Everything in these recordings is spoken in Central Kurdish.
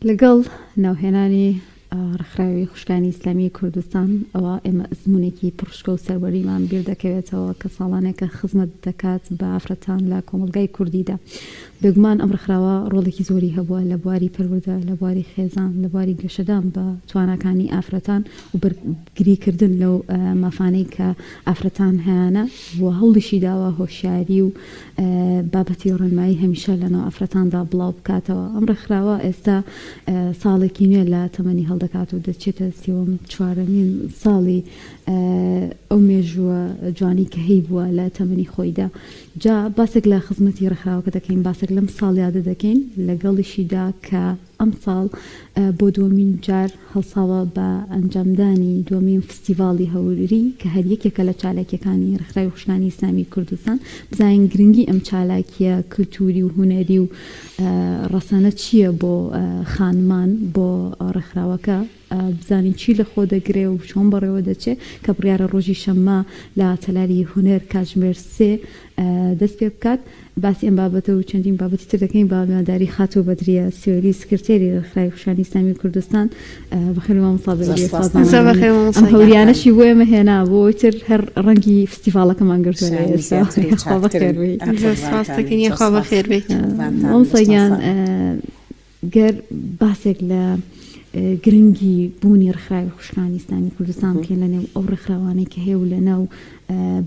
لەگەڵ ناوهێنانی ڕێکخراوی خوشکانی ئیسلامیی کوردستان، ئەوا ئێمە ئەزموونێکی پڕشکۆ و سەروەریمان بیر دەکەوێتەوە کە ساڵانێکە خزمەت دەکات بە ئافرەتان لە کۆمەڵگای کوردیدا. بێگومان ئەم ڕێکخراوە ڕۆڵێکی زۆری هەبووە لە بواری پەروەردە، لە بواری خێزان، لە بواری گەشەدان بە تواناکانی ئافرەتان و بەرگریکردن لەو مافانەی کە ئافرەتان هەیانە و هەوڵیشی داوە هۆشیاری و بابەتی ڕێنمایی هەمیشە لەناو ئافرەتاندا بڵاو بکاتەوە. ئەم ڕێکخراوە ئێستا ساڵێکی نوێ لە تەمەنی هەڵدەکات و دەچێتە سێوەم چوارەمین ساڵی ئەو مێژووە جوانی کە هەیبووە لە تەمەنی خۆیدا. جا باسێک لە خزمەتی ڕێکخراوەکە دەکەین، باسێک لەم ساڵیادە دەکەین، لەگەڵیشیدا کە ئەمساڵ بۆ دووەمین جار هەڵساوە بە ئەنجامدانی دووەمین فستیڤاڵی هەوری کە هەر یەکێکە لە چالاکییەکانی ڕێکخراوی خوشکانی ئیسلامی کوردستان، بزانین گرنگی ئەم چالاکییە کلتوری و هونەری و ڕەسەنە چییە بۆ خانمان بۆ ڕێکخراوەکە، بزانین چی لەخۆ دەگرێ و چۆن بەڕێوە دەچێ کە بڕیارە ڕۆژی شەممە لە تەلاری هونەر کاتژمێر سێ دەست پێ بکات. باسی ئەم بابەتە و چەندین بابەتی تر دەکەین بە میوانداری خاتوو بەدریە سوێری سکرتێری ڕێکخراوی خوشکانی ئیسلامی کوردستان. بەخێر مامۆستا بەدریە سپاس. زۆر بەخێر مامۆستا ئەم گیان. هەوریانەشی بۆ ئێمە هێنا بۆ ئەوەی تر هەر ڕەنگی فستیڤاڵەکەمان گرتووە لە شانی ئێستا. زیاتر و یاخوا چاکترن. بەخێر بێی. زۆر سپاس قوربانتانم. دەکەین زۆر یاخوا سپاس. بەخێر بێیت. قوربانتانم. مامۆستا لەشتان گیان ساغ بێت. گەر باسێک لە گرنگی بوونی ڕێکخراوی خوشکانی ئیسلامی کوردستان بکەین لە نێو ئەو ڕێکخراوانەی کە هەیە و لە ناو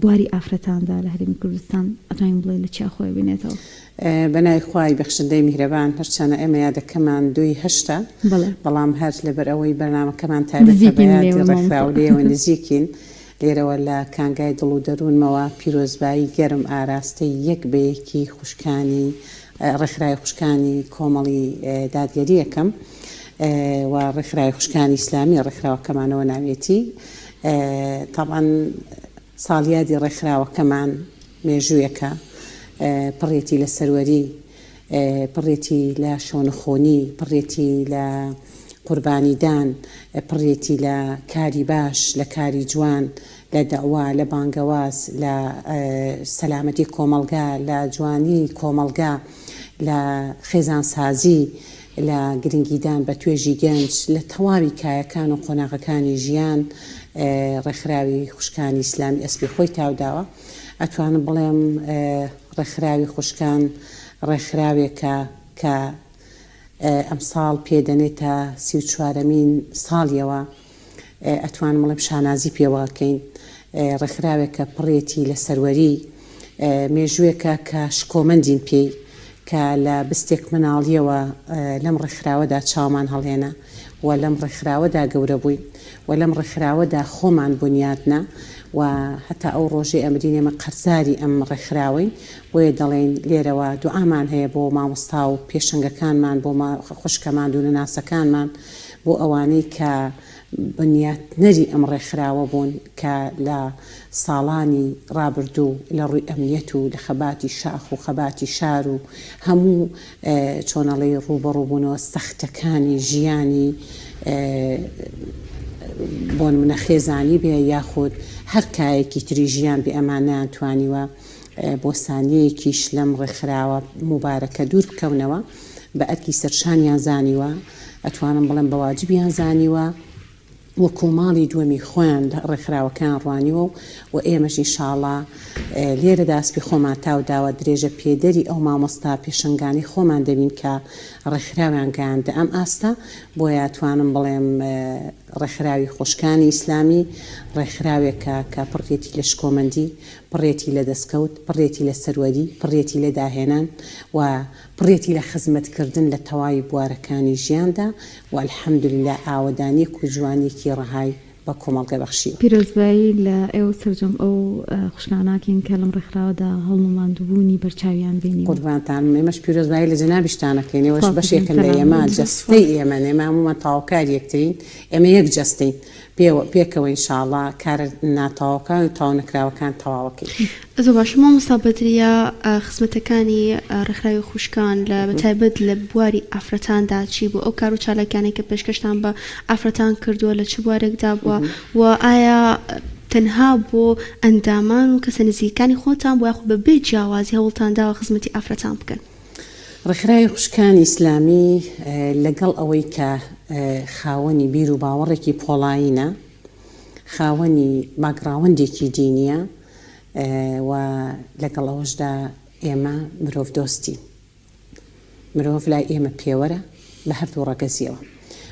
بواری ئافرەتاندا لە هەرێمی کوردستان ئەتوانین بڵێ لە چیا خۆی بینێتەوە؟ بە ناوی خوای بەخشندەی میهرەبان هەرچەنە ئێمە یادەکەمان دووی هەشتە بەڵام هەر لەبەر ئەوەی بەرنامەکەمان تایبەتە بە نزیکین یادی لێوە مامۆستا. ڕێکخراو لێیەوە نزیکین لێرەوە لە کانگای دڵ و دەروونمەوە پیرۆزبایی گەرم ئاراستەی یەک بە یەکی خوشکانی ڕێکخراوی خوشکانی کۆمەڵی دادگەری ئەکەم و ڕێکخراوی خوشکانی ئیسلامی ڕێکخراوەکەمانەوە ناویەتی تەبعەن ساڵیادی ڕێکخراوەکەمان مێژوویەکە پڕێتی لە سەروەری پڕێتی لە شەونخۆنی پڕێتی لە قوربانیدان پڕێتی لە کاری باش لە کاری جوان لە دەعوا، لە بانگەواز، لە سەلامەتی کۆمەڵگا، لە جوانی کۆمەڵگا، لە خێزانسازی، لە گرنگیدان بە توێژی گەنج، لە تەواوی کایەکان و قۆناغەکانی ژیان ڕێکخراوی خوشکانی ئیسلامی ئەسپی خۆی تاوداوە. ئەتوانم بڵێم ڕێکخراوی خوشکان ڕێکخراوێکە کە ئەمساڵ پێ دەنێتە 34ەمین ساڵیەوە، ئەتوانم بڵێم شانازی پێوە ئەکەین. ڕێکخراوێکە پڕێتی لە سەروەری، مێژووێکە کە شکۆمەندین پێی، کە لە بستێک مناڵییەوە لەم ڕێکخراوەدا چاومان هەڵهێنا و لەم ڕێکخراوەدا گەورە بووین و لەم ڕێکخراوەدا خۆمان بونیادنا و هەتا ئەو ڕۆژەی ئەمرین ئێمە قەرزاری ئەم ڕێکخراوەین. بۆیە دەڵێین لێرەوە دوعامان هەیە بۆ مامۆستا و پێشەنگەکانمان، بۆ خوشکە ماندوونەناسەکانمان، بۆ ئەوانەی کە بنیاتنەری ئەم ڕێکخراوە بوون کە لە ساڵانی ڕابردوو لە ڕووی ئەمنیەت و لە خەباتی شاخ و خەباتی شار و هەموو چۆنەڵی ڕووبەڕووبوونەوە سەختەکانی ژیانی بۆنمونە خێزانی بێ یاخود هەر کایەکی تری ژیان بێ ئەمان نەیانتوانیوە بۆ سانیەیەکیش لەم ڕێکخراوە موبارەکە دوور بکەونەوە بە ئەرکی سەرشانیان زانیوە ئەتوانم بڵێم بە واجبیان زانیوە وەکو ماڵی دووەمی خۆیان لە ڕێکخراوەکەیان ڕوانیوە و و ئێمەش ئینشاڵا لێرەدا ئەسپی خۆمان تاو داوە درێژە پێدەری ئەو مامۆستا پێشەنگانەی خۆمان دەبین کە ڕێکخراویان گەیاندە ئەم ئاستە بۆیە ئەتوانم بڵێم ڕێکخراوی خۆشکانی ئیسلامی ڕێکخراوێکە کە پڕیەتی لە شکۆمەندی پڕیەتی لە دەستکەوت پڕیەتی لە سەروەری پڕیەتی لە داهێنان و پڕیەتی لە خزمەتکردن لە تەواوی بوارەکانی ژیاندا و الحمدللە ئاوەدانیەک و جوانیەکی ڕەهای بە کۆمەڵگە بەخشیوە. پیرۆزبایی لە ئێوە و سەرجەم ئەو خوشکانە ئەکەین کە لەم ڕێکخراوەدا هەوڵ و ماندووبوونی بەرچاویان بینیوە. قوربانتانم ئێمەش پیرۆزبایی لە جەنابیشتان ئەکەین ئێوەش سپاس دەکەین بەشێکن لە سەلام ئێمە بن. جەستەی ئێمەن ئێمە هەموومان تەواوکاری یەکترین ئێمە یەک جەستەین پێوە پێکەوە ان شاء اللە کارە ناتەواوەکان و تەواو نەکراوەکان تەواوەکەین. زۆر باشە مامۆستا بەدریە خزمەتەکانی ڕێکخراوی خوشکان لە بەتایبەت لە بواری ئافرەتاندا چی بوو ئەو کار و چالاکیانەی کە پێشکەشتان بە ئافرەتان کردووە لە چ بوارێکدا بووە و ئایا تەنها بۆ ئەندامان و کەسە نزیکەکانی خۆتان بووە یاخود بە بێ جیاوازی هەوڵتان داوە خزمەتی ئافرەتان بکەن؟ ڕێکخراوی خوشکانی ئیسلامی لەگەڵ ئەوەی کە خاوەنی بیر و باوەڕێکی پۆڵایینە، خاوەنی باکگڕاوەندێکی دینییە و لەگەڵ ئەوەشدا ئێمە مرۆڤدۆستین. مرۆڤ لای ئێمە پێوەرە بە هەردوو ڕەگەزیەوە.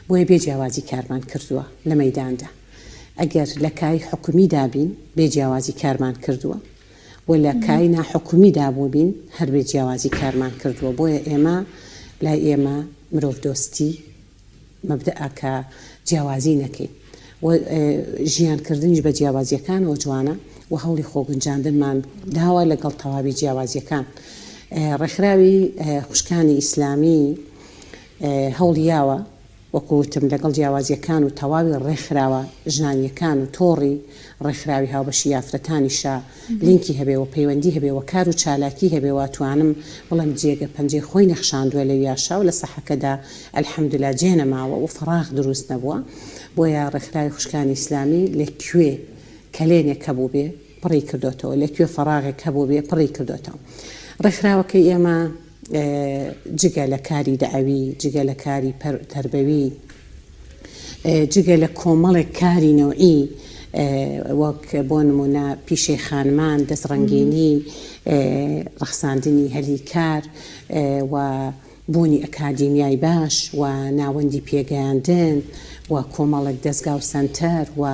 بۆیە بێ جیاوازی کارمان کردووە لە مەیداندا. ئەگەر لە کایەی حکومیدا بین بێ جیاوازی کارمان کردووە و لە کایەی ناحکومیدا بووبین هەر بێ جیاوازی کارمان کردووە. بۆیە ئێمە لای ئێمە مرۆڤدۆستی مەبدەئە کە جیاوازی نەکەین و ژیان کردنیش بە جیاوازیەکانەوە جوانە و هەوڵی خۆگونجاندنمان داوە لەگەڵ تەواوی جیاوازیەکان. ڕێکخراوی خوشکانی ئیسلامی هەوڵی یاوە وەکو وتم لەگەڵ جیاوازیەکان و تەواوی ڕێکخراوە ژنانیەکان و تۆڕی ڕێکخراوی هاوبەشی ئافرەتانیشا لینکی هەبێ و پەیوەندی هەبێ و کار و چالاکی هەبێ و ئەتوانم بڵێم جێگە پەنجەی خۆی نەخشاندووە لەویاشا و لە سەحەکەدا الحمدللە جێ نەماوە و فەراغ دروست نەبووە بۆیە ڕێکخراوی خوشکانی ئیسلامی لە کوێ کەلێنێک هەبووبێ پڕی کردۆتەوە لە کوێ فەراغێک هەبووبێ پڕی کردۆتەوە ڕێکخراوەکەی ئێمە جگە لە کاری دەعەوی، جگە لە کاری تەربەوی، جگە لە کۆمەڵێک کاری نەوعی وەک بۆ نموونە پیشەی خانمان، دەست ڕەنگینی، ڕەخساندنی هەلی کار و بوونی ئەکادیمیای باش و ناوەندی پێگەیاندن و کۆمەڵێک دەزگا و سەنتەر و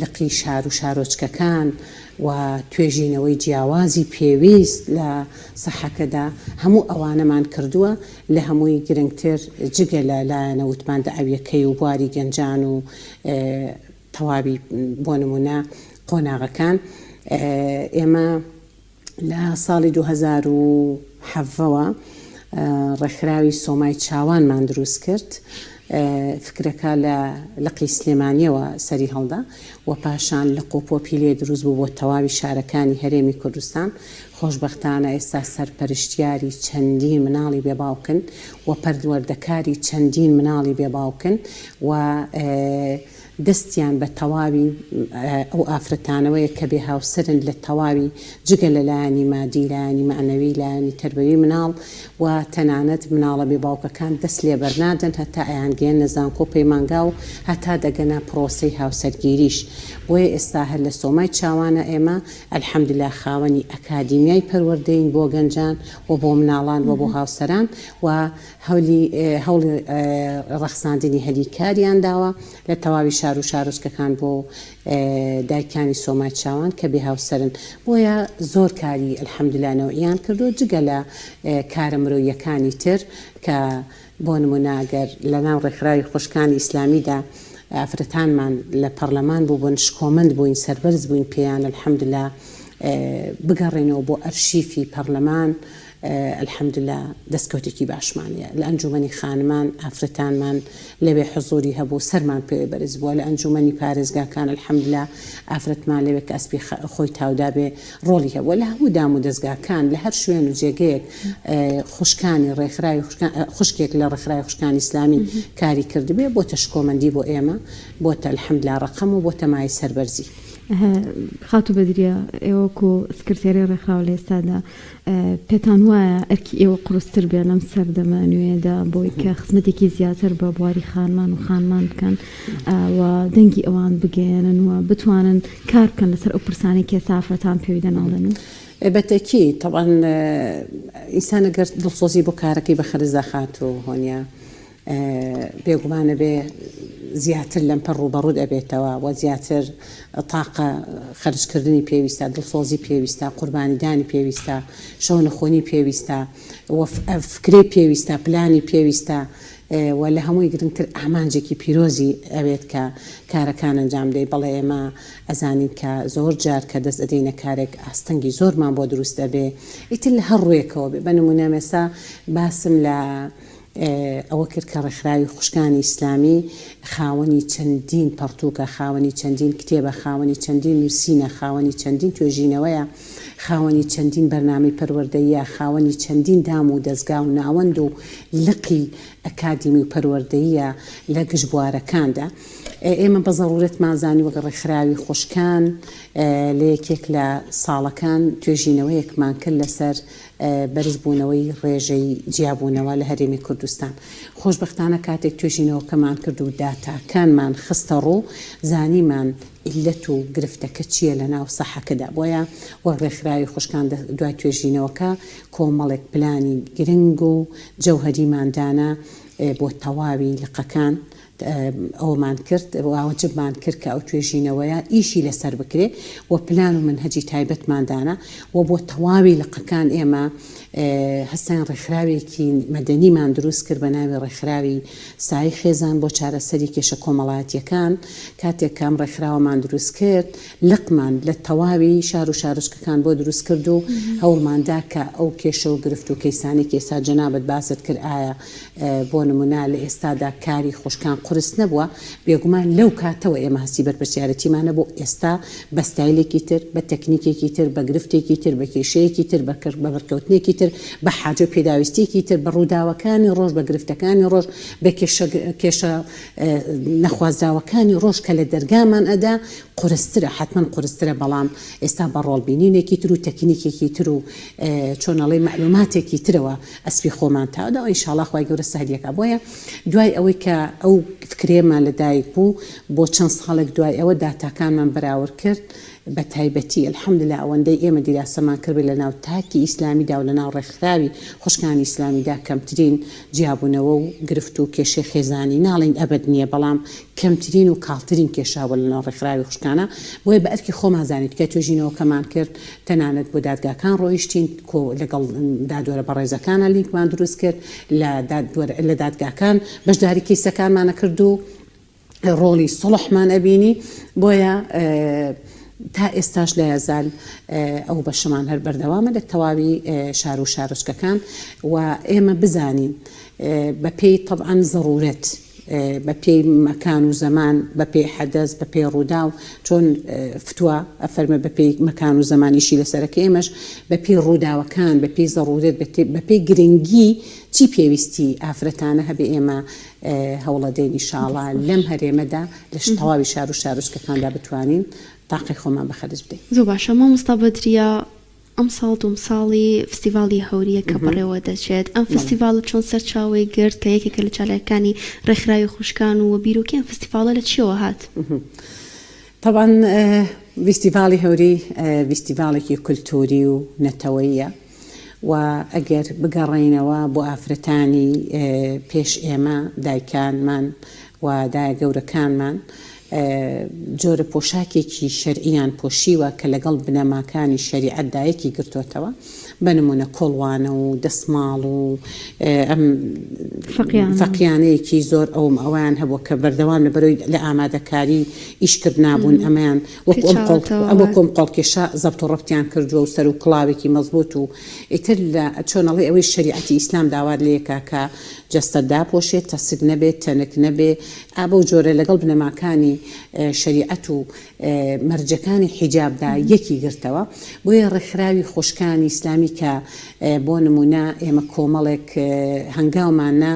لقی شار و شارۆچکەکان و توێژینەوەی جیاوازی پێویست لە سەحەکەدا هەموو ئەوانەمان کردووە، لە هەمووی گرنگتر جگە لە لایەنە وتمان دەعەویەکەی و بواری گەنجان و تەواوی بۆ نموونە قۆناغەکان ئێمە لە ساڵی 2017 وە ڕێکخراوی سۆمای چاوانمان دروست کرد فکرەکە لە لقی سلێمانیەوە سەری هەڵدا و پاشان لق و پۆپی لێ دروست بوو بۆ تەواوی شارەکانی هەرێمی کوردستان خۆشبەختانە ئێستا سەرپەرشتیاری چەندین مناڵی بێ باوکن و پەروەردەکاری چەندین مناڵی بێ باوکن و دەستیان بە تەواوی ئەو ئافرەتانەوەیە کە بێ هاوسەرن لە تەواوی جگە لە لایەنی مادی لایەنی مەعنەوی لایەنی تەربەوی مناڵ و تەنانەت مناڵە بێ باوکەکان دەست لێ بەرنادەن هەتا ئەیانگەیەننە زانکۆ پەیمانگا و هەتا دەگەنە پڕۆسەی هاوسەرگیریش بۆیە ئێستا هەر لە سۆمای چاوانە ئێمە الحمدللە خاوەنی ئەکادیمیای پەروەردەین بۆ گەنجان و بۆ مناڵان و بۆ هاوسەران و هەولی هەوڵی ڕەخساندنی هەلی کاریان داوە لە تەواوی شار و شارۆچکەکان بۆ دایکانی سۆمای چاوان کە بێ هاوسەرن بۆیە زۆر کاری الحمدللە نەوعیان کردووە جگە لە کارە مرۆییەکانی تر کە بۆ نموونە گەر لە ناو ڕێکخراوی خوشکانی ئیسلامیدا ئافرەتانمان لە پەڕلەمان بووبن شکۆمەند بووین سەربەرز بووین پێیان الحمدللە بگەڕێنەوە بۆ ئەرشیفی پەڕلەمان الحمدللە دەستکەوتێکی باشمان هەیە لە ئەنجومەنی خانمان ئافرەتانمان لەوێ حزوری هەبوو سەرمان پێوەی بەرز بووە لە ئەنجومەنی پارێزگاکان الحمدللە ئافرەتمان لەوێ کە ئەسپی خۆی تاودابێ ڕۆڵی هەبووە لە هەموو دام و دەزگاکان لە هەر شوێن و جێگەیەک خوشکانی ڕێکخراوی خوشکێک لە ڕێکخراوی خوشکانی ئیسلامی کاری کردبێ بۆتە شکۆمەندی بۆ ئێمە بۆتە الحمدللە ڕەقەم و بۆتە مایەی سەربەرزی. خاتوو بەدریە ئێوە وەکو سکرتێری ڕێکخراو لە ئێستادا پێتان وایە ئەرکی ئێوە قورستر بێ لەم سەردەمە نوێیەدا بۆی کە خزمەتێکی زیاتر بە بواری خانمان و خانمان بکەن و دەنگی ئەوان بگەیەنن و بتوانن کار بکەن لەسەر ئەو پرسانەی کە ئێستا ئافرەتان پێوی دەناڵێنن؟ بە تەئکید تەبعەن ئینسان ئەگەر دڵسۆزی بۆ کارەکەی بە خەرج دەخات و هۆنیا بێگومان ئەبێ زیاتر لەمپەر ڕووبەڕووت ئەبێتەوە و زیاتر تاقە خەرجکردنی پێویستە، دڵسۆزی پێویستە، قوربانیدانی پێویستە، شەونخونی پێویستە و فکرەی پێویستە، پلانی پێویستە و لە هەمووی گرنگتر ئامانجێکی پیرۆزی ئەوێت کە کارەکان ئەنجام بدەی. بەڵێ ئێمە ئەزانین کە زۆر جار کە دەست ئەدەینە کارێک ئاستەنگی زۆرمان بۆ دروست ئەبێ ئیتر لە هەر ڕوویەکەوە بێ. بە نموونە ئێستا باسم لە ئەوە کرد کە ڕێکخراوی خوشکانی ئیسلامی خاوەنی چەندین پەڕتووکە، خاوەنی چەندین کتێبە، خاوەنی چەندین نووسینە، خاوەنی چەندین توێژینەوەیە، خاوەنی چەندین بەرنامەی پەروەردەییە، خاوەنی چەندین دام و دەزگا و ناوەند و لقی ئەکادیمی و پەروەردەییە لە گشت بوارەکاندا. ئێمە بە زەڕوورەتمان زانی وەک ڕێکخراوی خوشکان لە یەکێک لە ساڵەکان توێژینەوەیەکمان کرد لەسەر بەرزبوونەوەی ڕێژەی جیابوونەوە لە هەرێمی کوردستان. خۆشبەختانە کاتێک توێژینەوەکەمان کرد و داتاکانمان خستە ڕوو، زانیمان عیللەت و گرفتەکە چییە لەناو ساحەکەدا. بۆیە وەک ڕێکخراوی خوشکان دوای توێژینەوەکە کۆمەڵێک پلانی گرنگ و جەوهەریمان دانا بۆ تەواوی لقەکان ئەوەمان کرد واجبمان کرد کە ئەو توێژینەوەیە ئیشی لەسەر بکرێ و پلان و مەنهەجی تایبەتمان دانا و بۆ تەواوی لقەکان ئێمە هەستاین ڕێکخراوێکی مەدەنیمان دروست کرد بە ناوی ڕێکخراوی سای خێزان بۆ چارەسەری کێشە کۆمەڵایەتیەکان کاتێک کە ئەم ڕێکخراوەمان دروست کرد لقمان لە تەواوی شار و شارۆچکەکان بۆ دروست کرد و هەوڵمان دا کە ئەو کێشە و گرفت و کەیسانەی کە ئێستا جەنابت باست کرد ئایا بۆ نمونە لە ئێستادا کاری خوشکان قورس نەبووە، بێگومان لەو کاتەوە ئێمە هەستی بەرپرسیارێتیمان هەبوو، ئێستا بە ستایلێکی تر، بە تەکنیکێکی تر، بە گرفتێکی تر، بە کێشەیەکی تر، بە بەرکەوتنێکی تر، بە حاجە و پێداویستییەکی تر، بە ڕووداوەکانی ڕۆژ، بە گرفتەکانی ڕۆژ، بە کێشە کێشە نەخوازراوەکانی ڕۆژ کە لە دەرگامان ئەدا، قورسترە، حەتمەن قورسترە، بەڵام ئێستا بە ڕۆڵبینینێکی تر و تەکنیکێکی تر و چۆن ئەڵێی مەعلوماتێکی ترەوە ئەسپی خۆمان تاودا و ئینشاڵا خوای گەورە سەهلی ئەکا بۆیە دوای ئەوەی کە ئەو فکرەیەمان لە دایک بوو بۆ چەند ساڵێک دوای ئەوە داتاکانمان بەراورد کرد بە تایبەتی الحمدللە ئەوەندەی ئێمە دیراسەمان کردبێت لە ناو تاکی ئیسلامیدا و لە ناو ڕێکخراوی خوشکانی ئیسلامیدا کەمترین جیابوونەوە و گرفت و کێشەی خێزانی ناڵێین ئەبەد نییە بەڵام کەمترین و کاڵترین کێشە هەبووە لە ناو ڕێکخراوی خوشکانە بۆیە بە ئەرکی خۆمان زانی تکای توێژینەوەکەمان کرد تەنانەت بۆ دادگاکان ڕۆیشتین کۆ لەگەڵ دادوەرە بەڕێزەکانا لینکمان دروست کرد لە دادوەر لە دادگاکان بەشداری کەیسەکانمان ئەکرد و ڕۆڵی سوڵحمان ئەبینی بۆیە تا ئێستاش لە یەزال ئەو بەشەمان هەر بەردەوامە لە تەواوی شار و شارۆچکەکان و ئێمە بزانین بە پێی تەبعەن زەڕورەت بە پێی مەکان و زەمان، بە پێی حەدەس، بە پێی ڕووداو، چۆن فتوا ئەفەرمێ بە پێی مەکان و زەمان ئیشی لەسەرە کە ئێمەش بە پێی ڕووداوەکان، بە پێی زەڕوورەت، بە پێی گرنگی چی پێویستی ئافرەتانە هەبێ ئێمە هەوڵەدەین ئیشاڵا لەم هەرێمەدا لە تەواوی شار و شارۆچکەکاندا بتوانین تاقەی خۆمان بە خەرج بدەین. زۆر باشە مامۆستا بەدریە ئەمساڵ دووم ساڵی فستیڤاڵی هەورییە کە بەڕێوە دەچێت، ئەم فستیڤاڵە چۆن سەرچاوەی گرت کە یەکێکە لە چالاکیەکانی ڕێکخراوی خوشکان و بیرۆکەی ئەم فستیڤاڵە لە چییەوە هات؟ تەبعەن ڤیستیڤاڵی هەوری ڤیستیڤاڵێکی کولتووری و نەتەوەییە و ئەگەر بگەڕێینەوە بۆ ئافرەتانی پێش ئێمە دایکانمان و دایە گەورەکانمان جۆرە پۆشاکێکی شەرعیان پۆشیوە کە لەگەڵ بنەماکانی شەریعەتدا یەکی گرتۆتەوە، بە نموونە کۆڵوانە و دەسماڵ و ئەم فەقیانەیەکی زۆر ئەوم ئەویان هەبووە کە بەردەوام لە بەرەوەی لە ئامادەکاری ئیشکردنا بوون ئەمەیان وەکو ئەم قۆڵ وەکو ئەم قۆڵکێشە زەبت و ڕەبتیان کردووە و سەر و کڵاوێکی مەزبووت و ئیتر لە چۆن ئەڵێی ئەوەی شەریعەتی ئیسلام داوات لێکا کە جەستەت داپۆشێ تەسک نەبێ تەنک نەبێ ئا بەو جۆرە لەگەڵ بنەماکانی شەریعەت و مەرجەکانی حیجابدا یەکی گرتەوە. بۆیە ڕێکخراوی خوشکانی ئیسلامی کە بۆ نموونە ئێمە کۆمەڵێک هەنگاومان نا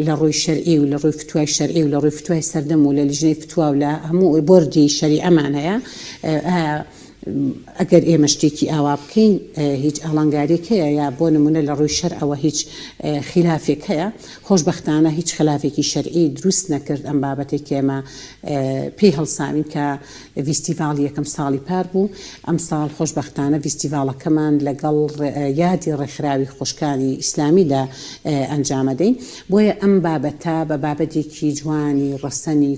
لە ڕووی شەرعی و لە ڕووی فتوای شەرعی و لە ڕووی فتوای سەردەم و لە لیژنەی فتوا و لە هەموو بۆردی شەریعەمان هەیە ئایا ئەگەر ئێمە شتێکی ئاوا بکەین هیچ ئاڵنگاریەک هەیە یا بۆ نمونە لە ڕووی شەرعەوە هیچ خیلافێک هەیە؟ خۆشبەختانە هیچ خلافێکی شەرعی دروست نەکرد ئەم بابەتەی کە ئێمە پێی هەڵساوین کە ڤیستیڤاڵی یەکەم ساڵی پار بوو ئەمساڵ خۆشبەختانە ڤیستیڤاڵەکەمان لەگەڵ یادی ڕێکخراوی خوشکانی ئیسلامیدا ئەنجامەدەین بۆیە ئەم بابەتە بە بابەتێکی جوانی ڕەسەنی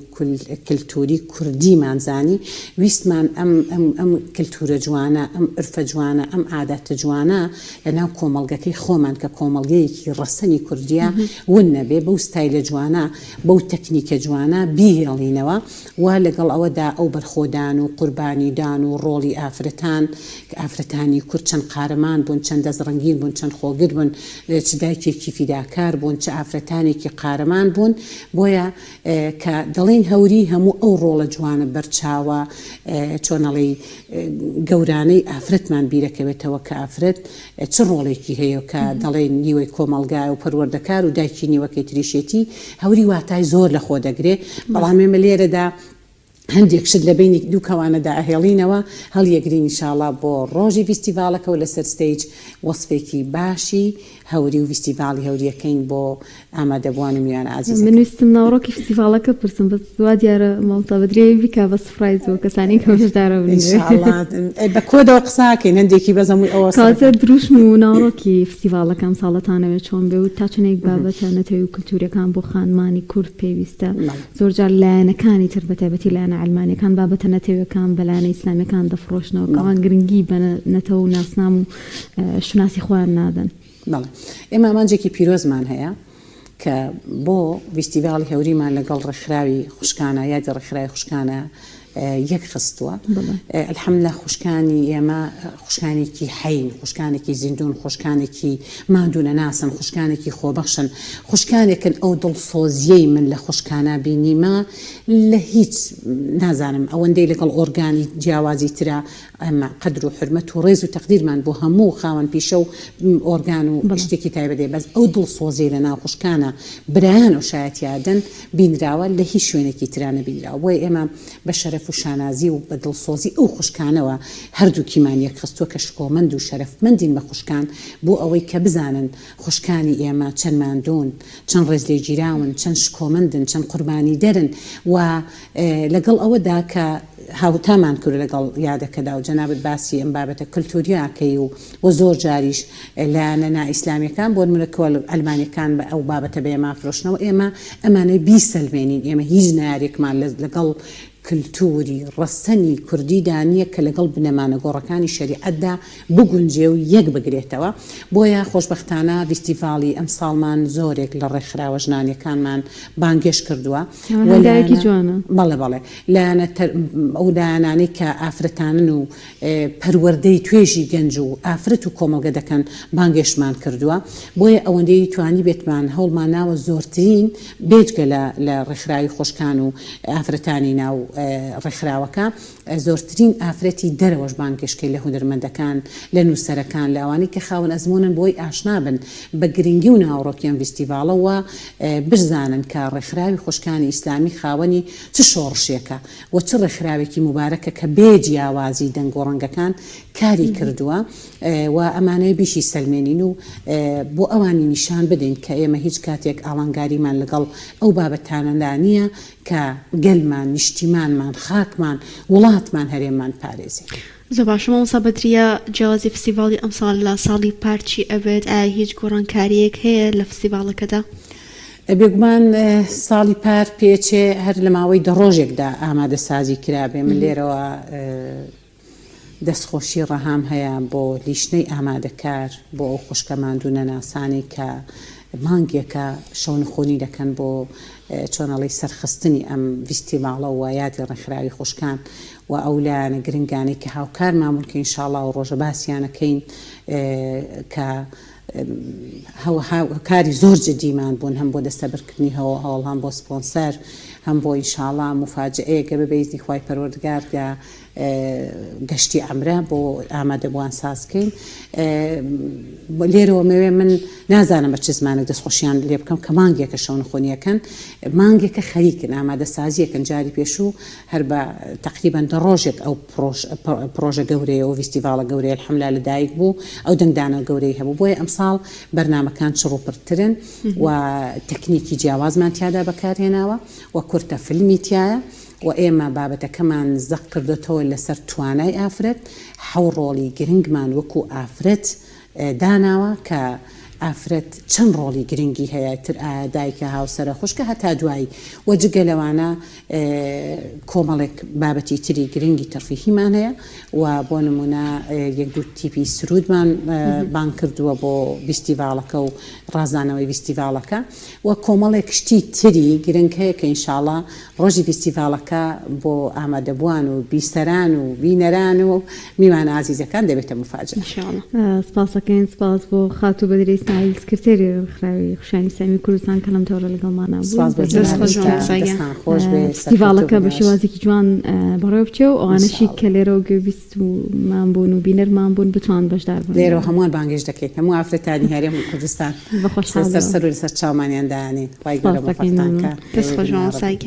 کلتوری کوردیمان زانی، ویستمان ئەم ئەم ئەم کلتورە جوانە، ئەم عورفە جوانە، ئەم عاداتە جوانە لە ناو کۆمەڵگەکەی خۆمان کە کۆمەڵگەیەکی ڕەسەنی کوردیە ون نەبێ، بەو ستایلە جوانە، بەو تەکنیکە جوانە بیهێڵینەوە و لەگەڵ ئەوەدا ئەو بەرخۆدان و قوربانیدان و ڕۆڵی ئافرەتان، ئافرەتانی کورد چەند قارەمان بوون، چەند دەست ڕەنگین بوون، چەند خۆگر بوون، چ دایکێکی فیداکار بوون، چ ئافرەتانێکی قارەمان بوون، بۆیە کە دەڵێین هەوری هەموو ئەو ڕۆڵە جوانە بەرچاوە چۆن ئەڵێی گەورانەی ئافرەتمان بیرەکەوێتەوە کە ئافرەت چ ڕۆڵێکی هەیە و کە دەڵێین نیوەی کۆمەڵگایە و پەروەردەکار و دایکی نیوەکەی تریشێتی هەوری واتای زۆر لە خۆ دەگرێ بەڵام ئێمە لێرەدا. هەندێک شت لە بەینی دوو کەوانەدا ئەهێڵینەوە هەڵیەگرین ئیشاڵا بۆ ڕۆژی ڤیستیڤاڵەکە و لەسەر stage وەسفێکی باشی هەوری و ڤیستیڤاڵی هەوریەکەین بۆ ئامادەبووان و میوانە من ئازیزەکان. ویستم ناوەڕۆکی فستیڤاڵەکە بپرسم بەس وا دیارە مامۆستا بەدریە بیکا بە surprise بۆ کەسانی کە بەشدارەبن ان شاء اللە بە کۆدەوە قسە ئەکەین هەندێکی بەس هەمووی ئەوە کەواتە سڕ. دروشم و ناوەڕۆکی فستیڤاڵەکە ئەمساڵەتانەوێ چۆن بێ و تا چەندێک بابەتە نەتەوەی و کلتوریەکان بۆ خانمانی کورد پێویستە؟ بەڵێ. زۆرجار لایەنەکانی تر بەتایبەتی لایەنە عەلمانیەکان بابەتە نەتەویەکان بە لایەنە ئیسلامیەکان دەفڕۆشنەوە کە ئەوان گرنگی بە نەتەوە و ناسنام و شوناسی خۆیان نادەن. بەڵێ ئێمە ئامانجێکی پیرۆزمان هەیە کە بۆ ڤیستیڤاڵی هەوریمان لەگەڵ ڕێکخراوی خوشکانە یادی ڕێکخراوی خوشکانە یەک خستووە الحمدللە خوشکانی ئێمە خوشکانێکی حەین خوشکانێکی زیندوون خوشکانێکی ماندوو نەناسن خوشکانێکی خۆبەخشن خوشکانێکن ئەو دڵسۆزیەی من لە خوشکانا بینیمە لە هیچ نازانم ئەوەندەی لەگەڵ ئۆرگانی جیاوازی ترا ئێمە قەدر و حورمەت و ڕێز و تەقدیرمان بۆ هەموو خاوەن پیشە و ئۆرگان و شتێکی تایبەت هەیە بەس ئەو دڵسۆزیەی لە ناو خوشکانا برایان ئەو شایەتیادەن بینراوە لە هیچ شوێنێکی ترا نەبینراوە بۆیە ئێمە بە شەرەف و شانازی و بە دڵسۆزی ئەو خوشکانەوە هەردووکیمان یەکخستووە کە شکۆمەند و شەرەفمەندین بە خوشکان بۆ ئەوەی کە بزانن خوشکانی ئێمە چەند ماندوون چەند ڕێزلێگیراون چەند شکۆمەندن چەند قوربانیدەرن و لەگەڵ ئەوەدا کە هاوتامان کرد لەگەڵ یادەکەدا و جەنابت باسی ئەم بابەتە کلتوریە ئەکەی و وە زۆر جاریش لایەنە نائیسلامیەکان بۆ نمونە کە عەلمانیەکان بە ئەو بابەتە بە ئێمە ئەفرۆشنەوە ئێمە ئەمانەوێ بیسەلمێنین ئێمە هیچ نەیارێکمان لەگەڵ کلتوری ڕەسەنی کوردیدا نیە کە لەگەڵ بنەما نەگۆڕەکانی شەریعەتدا بگونجێ و یەک بگرێتەوە بۆیە خۆشبەختانە ڤیستیڤاڵی ئەمساڵمان زۆرێک لە ڕێکخراوە ژنانیەکانمان بانگێشت کردووە ئەمە هەنگاوێکی جوانە. بەڵێ بەڵێ لایەنە ئەو لایەنانەی کە ئافرەتانن و پەروەردەی توێژی گەنج و ئافرەت و کۆمەڵگە دەکەن بانگێشتمان کردووە بۆیە ئەوەندەی توانیبێتمان هەوڵمان ناوە زۆرترین بێجگە لە لە ڕێکخراوی خۆشکان و ئافرەتانی ناو ڕێکخراوەکە زۆرترین ئافرەتی دەرەوەش بانگێشکەی لە هونەرمەندەکان لە نووسەرەکان لە ئەوانەی کە خاوەن ئەزموونن بۆی ئاشنا بن بە گرنگی و ناوەڕۆکی ئەم ڤیستیڤاڵە و بشزانن کە ڕێکخراوی خوشکانی ئیسلامی خاوەنی چ شۆڕشێکە و چ ڕێکخراوێکی موبارەکە کە بێ جیاوازی دەنگ و ڕەنگەکان کاری کردووە و ئەمانەوێ بیشی سەلمێنین و بۆ ئەوانی نیشان بدەین کە ئێمە هیچ کاتێک ئاڵانگاریمان لەگەڵ ئەو بابەتانەدا نییە کە گەلمان، نیشتیمانمان، خاکمان، وڵاتمان، هەرێممان پارێزین. زۆر باشە مامۆستا بەدریە جیاوازی فستیڤاڵی ئەمساڵ لە ساڵی پار چی ئەبێت ئایا هیچ گۆڕانکاریەک هەیە لە فستیڤاڵەکەدا؟ بێگومان ساڵی پار پێچێ هەر لە ماوەی دە ڕۆژێکدا ئامادەسازی کرابێ من لێرەوە دەستخۆشی ڕەهام هەیە بۆ لیژنەی ئامادەکار بۆ ئەو خوشکە ماندوو نەناسانەی کە مانگێکە شەونخونی دەکەن بۆ چۆن ئەڵێی سەرخستنی ئەم ڤیستیڤاڵە و یادی ڕێکخراوی خوشکان و ئەو لایەنە گرنگانەی کە هاوکارمان بوون کە ئینشاڵا ئەو ڕۆژە باسیانەکەین کە هاوکاری زۆر جدیمان بوون هەم بۆ دەستەبەرکردنی هەوڵ هەم بۆ سپۆنسەر هەم بۆ ئینشاڵا موفاجئەیەکە بە بەئیزنی خوای پەروەردگار کە گەشتی عەمرە بۆ ئامادەبووان ساز کەین لێرەوە مەوێ من نازانم بە چ زمانێک دەستخۆشیان لێ بکەم کە مانگێکە شەونخۆنیەکەن مانگێکە خەریکن ئامادەسازیەکەن جاری پێشوو هەر بە تەقریبەن دە ڕۆژێک ئەو پڕۆژە گەورەیە و ڤیستیڤاڵە گەورەیە الحمللە لە دایک بوو ئەو دەنگدانەوە گەورەی هەبوو بۆیە ئەمساڵ بەرنامەکان چڕوپڕترن و تەکنیکی جیاوازمان تیادا بەکارهێناوە و کورتە فیلمی تیایە و ئێمە بابەتەکەمان زەق کردۆتەوە لەسەر توانای ئافرەت حەو ڕۆڵی گرنگمان وەکو ئافرەت داناوە کە ئافرەت چەند ڕۆڵی گرنگی هەیە تر ئایا دایکە هاوسەرە خوشکە هەتا دوایی وە جگە لەوانە کۆمەڵێک بابەتی تری گرنگی تەرفیهیمان هەیە و بۆ نمونە یەک دوو تیپی سرودمان بانگ کردووە بۆ ڤیستیڤاڵەکە و ڕازانەوەی ڤیستیڤاڵەکە و کۆمەڵێک شتی تری گرنگ هەیە کە ئینشاڵا ڕۆژی ڤیستیڤاڵەکە بۆ ئامادەبووان و بیسەران و بینەران و میوانە ئازیزەکان دەبێتە موفاجەئە. ان شاء اللە. سپاسەکەین سپاس بۆ خاتوو بەدرە ئیسماعیل سکرتێری ڕێکخراوی خوشانی ئیسلامی کوردستان کە لەم تۆڕە لەگەڵمانا بوون. سپاس بۆ دەست خۆش جەنابتان مامۆستا گیان. دەستان خۆش بێ سەرکەوتوو فستیڤاڵەکە بن بە ئێوەش. شێوازێکی جوان بەڕێوە بچێ و ان ئەوانەشی شاء اللە. کە لێرەوە گوێبیست مان بوون و بینەرمان بوون بتوان بەشدار بن. لێرەوە هەمووان بانگێشت دەکەین هەموو ئافرەتانی هەرێم و کوردستان بە لەسەر خۆشحاڵیەوە. سەر و لەسەر چاومانیان دانێین خوای گەورە سپاس دەکەین مۆفەقتان مەمنون. کا دەست ئێوەی خۆش بن مامۆستا یاڕەبی. گیان.